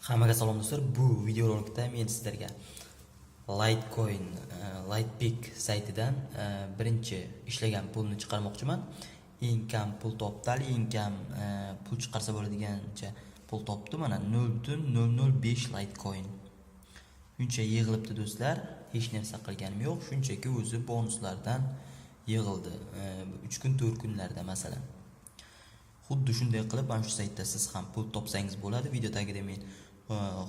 Hammaga salom, do'stlar. Bu videorolikda men sizlarga Litecoin, Litepick saytidan birinchi ishlagan pulni chiqarmoqchiman. Eng kam pul topdi, hali eng kam pul chiqarsa bo'ladigancha pul topdi. Mana, 0,005 Litecoin. Shuncha yig'ilibdi, do'stlar. Hech narsa qilganim yo'q. Shunchaki o'zi bonuslardan yig'ildi. 3 kun, 4 kunlarda masalan. Xuddi shunday qilib mana shu saytda siz ham pul topsangiz bo'ladi. Video tagida men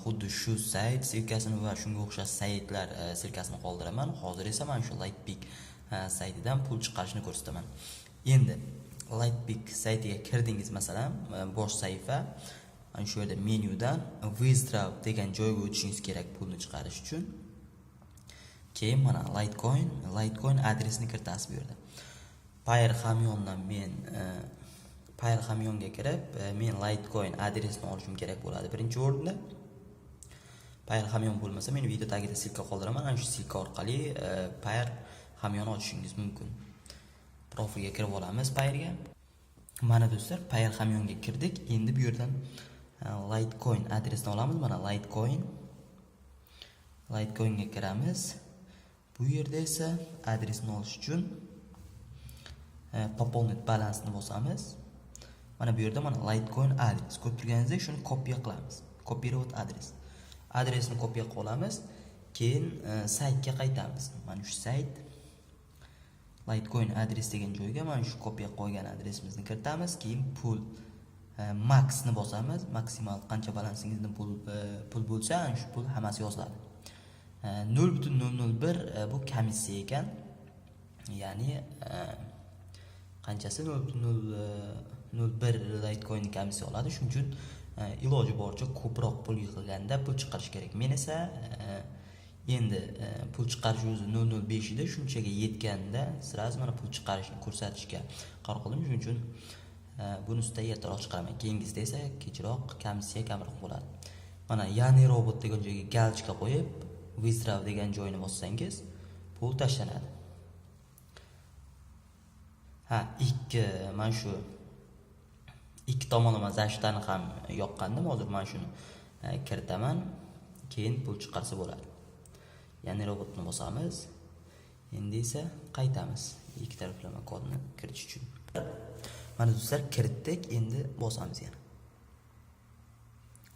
xuddi shu sayt ссылка sini va shunga o'xshash saytlar ссылка sini qoldiraman. Hozir esa mana shu Litepick saytidan pul chiqarishni ko'rsataman. Endi Litepick saytiga kirdingiz masalan, bosh sahifa, mana shu yerda menyudan "Withdraw" degan joyga o'tishingiz kerak pulni chiqarish uchun. Keyin mana Litecoin adresini kiritasiz bu yerda. Payeer hamyondan men Payeer hamyonga kirib, men Litecoin adresini olishim kerak bo'ladi birinchi o'rinda. Payeer hamyon bo'lmasa, men video tagida ссылка qoldiraman. Ana shu ссылка orqali Payeer hamyon ochishingiz mumkin. Profilga kirib olamiz Payeerga. Mana, do'stlar, Payeer hamyonga kirdik. Endi bu yerdan Litecoin adresini olamiz. Mana, Litecoin. Litecoinga kiramiz. Bu yerda esa adresini olish uchun "Пополнить баланс" ni bosamiz. Mana bu yerda mana Litecoin adres. Ko'rib turganingizdek, shuni kopiya qilamiz. "Копировать адрес". Adresni kopiya qilib olamiz. Keyin saytga qaytamiz. Mana shu sayt, "Litecoin adres" degan joyga mana shu kopiya qo'ygan adresimizni kiritamiz. Keyin pul "Max" ni bosamiz. Maksimal qancha balansingizni pul bo'lsa, ana shu pul hammasi yoziladi. 0,001 bu komissiya ekan. Ya'ni qanchasi, 0,01 Litecoin komissiya oladi. Shuning uchun iloji boricha ko'proq pul yig'ilganda pul chiqarish kerak. Men esa endi pul chiqarish o'zi 0,05 edi, shunchaga yetganda сразу mana pul chiqarishni ko'rsatishga qaror qildim. Shuning uchun bunisida ertaroq chiqaraman, keyingisida esa kechroq, komissiya kamroq bo'ladi. Mana, "Я не робот" degan joyga галочка qo'yib, "Withdraw" degan joyni bossangiz, pul tashlanadi. Ha, ikki, mana shu ikki tomonlama защита ni ham yoqqandim. Hozir mana shuni kiritaman, keyin pul chiqarsa bo'ladi. "Я не робот" ni bosamiz. Endi esa qaytamiz ikki taraflama kodni kiritish uchun. Mana, do'stlar, kiritdik, endi bosamiz yana.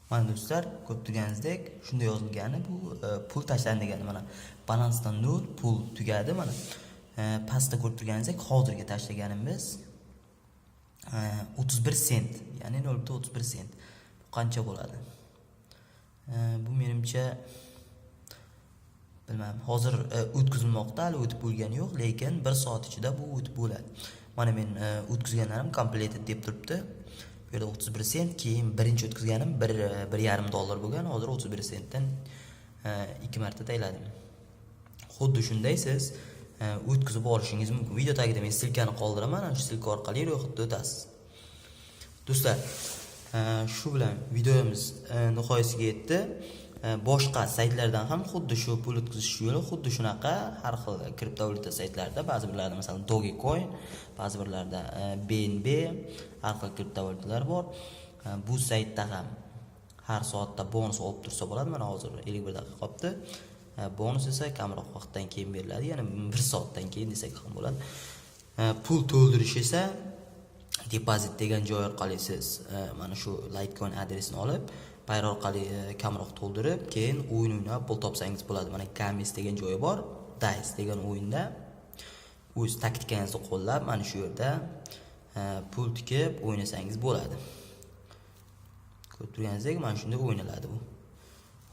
Mana, do'stlar, ko'rib turganingizdek, shunday yozilgani bu pul tashlandi degani. Mana, balansdan nol pul tugadi. Mana, pastda ko'rib turganingizdek, hozirgi tashlaganimiz 31 sent, ya'ni 0,31 sent. Bu qancha bo'ladi? Bu menimcha, bilmadim, hozir o'tkazilmoqda, hali o'tib bo'lgani yo'q, lekin bir soat ichida bu o'tib bo'ladi. Mana, men o'tkazganlarim "Completed" deb turibdi. Bu yerda 31 sent. Keyin birinchi o'tkazganim 1,5 dollar bo'lgan. Hozir 31 sentdan ikki marta tashladim. Xuddi shunday siz o'tkazib olishingiz mumkin. Video tagida men ссылка ni qoldiraman, ana shu ссылка orqali ro'yxatdan o'tasiz. Do'stlar, shu bilan videomiz nihoyasiga yetdi. Boshqa saytlardan ham xuddi shu pul o'tkazish yo'li xuddi shunaqa. Har xil kriptovalyuta saytlarida, ba'zi birlarida, masalan, Dogecoin, ba'zi birlarida BNB, har xil kriptovalyutalar bor. Bu saytda ham har soatda bonus olib tursa bo'ladi. Mana, hozir 51 daqiqa qolibdi. Bonus esa kamroq vaqtdan keyin beriladi, ya'ni bir soatdan keyin desak ham bo'ladi. Pul to'ldirish esa "Depozit" degan joy orqali siz mana shu Litecoin adresini olib, Payeer orqali kamroq to'ldirib, keyin o'yin o'ynab pul topsangiz bo'ladi. Mana, "Games" degan joyi bor. "Dice" degan o'yinda o'z taktikangizni qo'llab, mana shu yerda pul tikib o'ynasangiz bo'ladi. Ko'rib turganingizdek, mana shunday o'ynaladi bu.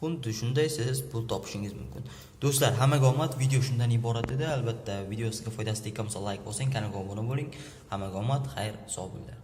Xuddi shunday siz pul topishingiz mumkin. Do'stlar, hammaga omad. Video shundan iborat edi. Albatta, video sizga foydasi tekkan bo'lsa, layk bosing, kanalga obuna bo'ling. Hammaga omad, xayr, sog' bo'linglar.